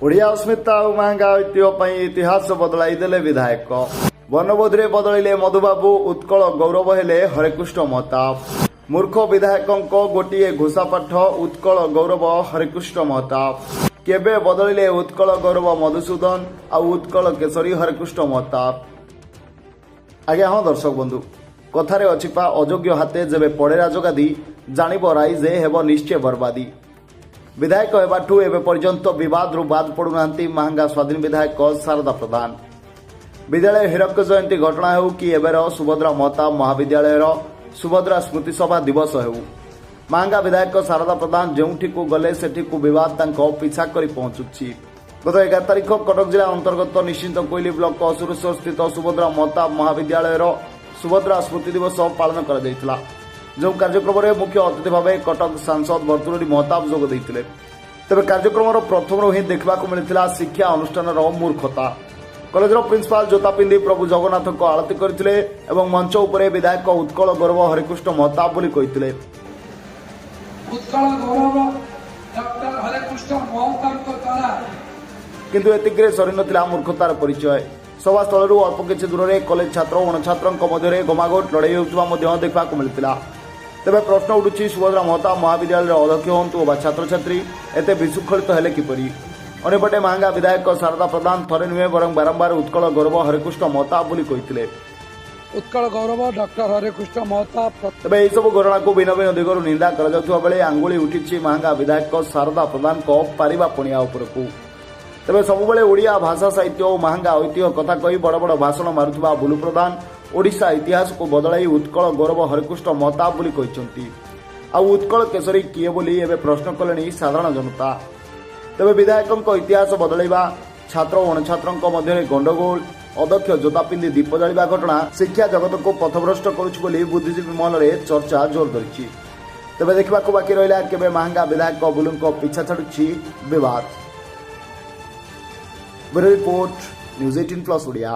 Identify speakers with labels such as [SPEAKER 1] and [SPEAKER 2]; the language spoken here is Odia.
[SPEAKER 1] ଓଡ଼ିଆ ଅସ୍ମିତା ଆଉ ମାହାଙ୍ଗା ଐତିହ୍ୟ ପାଇଁ ଇତିହାସ ବଦଳାଇ ଦେଲେ ବିଧାୟକ। ବର୍ଣ୍ଣବୋଧରେ ବଦଳିଲେ ମଧୁବାବୁ, ଉତ୍କଳ ଗୌରବ ହେଲେ ହରେକୃଷ୍ଣ ମହତାବ। ମୂର୍ଖ ବିଧାୟକଙ୍କ ଗୋଟିଏ ଘୋଷାପାଠ, ଉତ୍କଳ ଗୌରବ ହରେକୃଷ୍ଣ ମହତାବ। କେବେ ବଦଳିଲେ ଉତ୍କଳ ଗୌରବ ମଧୁସୂଦନ ଆଉ ଉତ୍କଳ କେଶରୀ ହରେକୃଷ୍ଣ ମହତାବ? ଆଜ୍ଞା ହଁ ଦର୍ଶକ ବନ୍ଧୁ, କଥାରେ ଅଛି ପା, ଅଯୋଗ୍ୟ ହାତେ ଯେବେ ପଡ଼େ ରାଜଗାଦି, ଜାଣିବ ରାଇଜେ ହେବ ନିଶ୍ଚୟ ବର୍ବାଦୀ। ବିଧାୟକ ହେବାଠୁ ଏବେ ପର୍ଯ୍ୟନ୍ତ ବିବାଦରୁ ବାଦ ପଡୁନାହାନ୍ତି ମାହାଙ୍ଗା ସ୍ୱାଧୀନ ବିଧାୟକ ଶାରଦା ପ୍ରଧାନ। ବିଦ୍ୟାଳୟ ହୀରକ ଜୟନ୍ତୀ ଘଟଣା ହେଉ କି ଏବେର ସୁଭଦ୍ରା ମହତାବ ମହାବିଦ୍ୟାଳୟର ସୁଭଦ୍ରା ସ୍ମୃତି ସଭା ଦିବସ ହେଉ, ମାହାଙ୍ଗା ବିଧାୟକ ଶାରଦା ପ୍ରଧାନ ଯେଉଁଠିକୁ ଗଲେ ସେଠିକୁ ବିବାଦ ତାଙ୍କ ପିଛା କରି ପହଞ୍ଚୁଛି। ଗତ 11 ତାରିଖ କଟକ ଜିଲ୍ଲା ଅନ୍ତର୍ଗତ ନିଶ୍ଚିନ୍ତ କୋଇଲି ବ୍ଲକ ଅସୁରେଶ୍ୱର ସ୍ଥିତ ସୁଭଦ୍ରା ମହତାବ ମହାବିଦ୍ୟାଳୟର ସୁଭଦ୍ରା ସ୍ମୃତି ଦିବସ ପାଳନ କରାଯାଇଥିଲା, ଯେଉଁ କାର୍ଯ୍ୟକ୍ରମରେ ମୁଖ୍ୟ ଅତିଥି ଭାବେ କଟକ ସାଂସଦ ଭର୍ତ୍ତୃହରି ମହତାବ ଯୋଗ ଦେଇଥିଲେ। ତେବେ କାର୍ଯ୍ୟକ୍ରମର ପ୍ରଥମରୁ ହିଁ ଦେଖିବାକୁ ମିଳିଥିଲା ଶିକ୍ଷା ଅନୁଷ୍ଠାନର ମୂର୍ଖତା। କଲେଜର ପ୍ରିନ୍ସିପାଲ ଜୋତା ପିନ୍ଧି ପ୍ରଭୁ ଜଗନ୍ନାଥଙ୍କ ଆଳତି କରିଥିଲେ ଏବଂ ମଞ୍ଚ ଉପରେ ବିଧାୟକ ଉତ୍କଳ ଗୌରବ ହରେକୃଷ୍ଣ ମହତାବ ବୋଲି କହିଥିଲେ।
[SPEAKER 2] ଉତ୍କଳ ଗୌରବ ଡକ୍ଟର ହରେକୃଷ୍ଣ ମହତାବଙ୍କ ଦ୍ୱାରା।
[SPEAKER 1] କିନ୍ତୁ ଏତିକିରେ ସରିନଥିଲା ମୂର୍ଖତାର ପରିଚୟ। ସଭାସ୍ଥଳରୁ ଅଳ୍ପ କିଛି ଦୂରରେ କଲେଜ ଛାତ୍ର ଓ ଅଣଛାତ୍ରଙ୍କ ମଧ୍ୟରେ ଘମାଘୋଟ ଲଢ଼େଇ ହେଉଥିବା ମଧ୍ୟ ଦେଖିବାକୁ ମିଳିଥିଲା। ତେବେ ପ୍ରଶ୍ନ ଉଠୁଛି, ସୁଭଦ୍ରା ମହତାବ ମହାବିଦ୍ୟାଳୟର ଅଧ୍ୟକ୍ଷ ହୁଅନ୍ତୁ ବା ଛାତ୍ରଛାତ୍ରୀ, ଏତେ ବିଶୃଙ୍ଖଳିତ ହେଲେ କିପରି? ଅନ୍ୟପଟେ ମାହାଙ୍ଗା ବିଧାୟକ ଶାରଦା ପ୍ରଧାନ ଥରେ ନୁହେଁ ବରଂ ବାରମ୍ବାର ଉତ୍କଳ ଗୌରବ ହରେକୃଷ୍ଣ ମହତାବ ବୋଲି କହିଥିଲେ।
[SPEAKER 2] ଉତ୍କଳ ଗୌରବ ଡକ୍ଟର ହରେକୃଷ୍ଣ ମହତାବ।
[SPEAKER 1] ତେବେ ଏହିସବୁ ଘଟଣାକୁ ଭିନ୍ନ ଭିନ୍ନ ଦିଗରୁ ନିନ୍ଦା କରାଯାଉଥିବା ବେଳେ ଆଙ୍ଗୁଳି ଉଠିଛି ମାହାଙ୍ଗା ବିଧାୟକ ଶାରଦା ପ୍ରଧାନଙ୍କ ପାରିବା ପଣିଆ ଉପରକୁ। ତେବେ ସବୁବେଳେ ଓଡ଼ିଆ ଭାଷା, ସାହିତ୍ୟ ଓ ମାହାଙ୍ଗା ଐତିହ୍ୟ କଥା କହି ବଡ଼ ବଡ଼ ଭାଷଣ ମାରୁଥିବା ବୁଲୁ ପ୍ରଧାନ ଓଡ଼ିଶା ଇତିହାସକୁ ବଦଳାଇ ଉତ୍କଳ ଗୌରବ ହରେକୃଷ୍ଣ ମହତାବ ବୋଲି କହିଛନ୍ତି। ଆଉ ଉତ୍କଳ କେଶରୀ କିଏ ବୋଲି ଏବେ ପ୍ରଶ୍ନ କଲେଣି ସାଧାରଣ ଜନତା। ତେବେ ବିଧାୟକଙ୍କ ଇତିହାସ ବଦଳାଇବା, ଛାତ୍ର ଓ ଅଣଛାତ୍ରଙ୍କ ମଧ୍ୟରେ ଗଣ୍ଡଗୋଳ, ଅଧ୍ୟକ୍ଷ ଜୋତା ପିନ୍ଧି ଦୀପ ଜାଳିବା ଘଟଣା ଶିକ୍ଷା ଜଗତକୁ ପଥଭ୍ରଷ୍ଟ କରୁଛି ବୋଲି ବୁଦ୍ଧିଜୀବୀ ମହଲରେ ଚର୍ଚ୍ଚା ଜୋର ଧରିଛି। ତେବେ ଦେଖିବାକୁ ବାକି ରହିଲା କେବେ ମାହାଙ୍ଗା ବିଧାୟକ ବୁଲୁଙ୍କ ପିଛା ଛାଡୁଛି ବିବାଦ। Bureau report, news 18 plus Odia.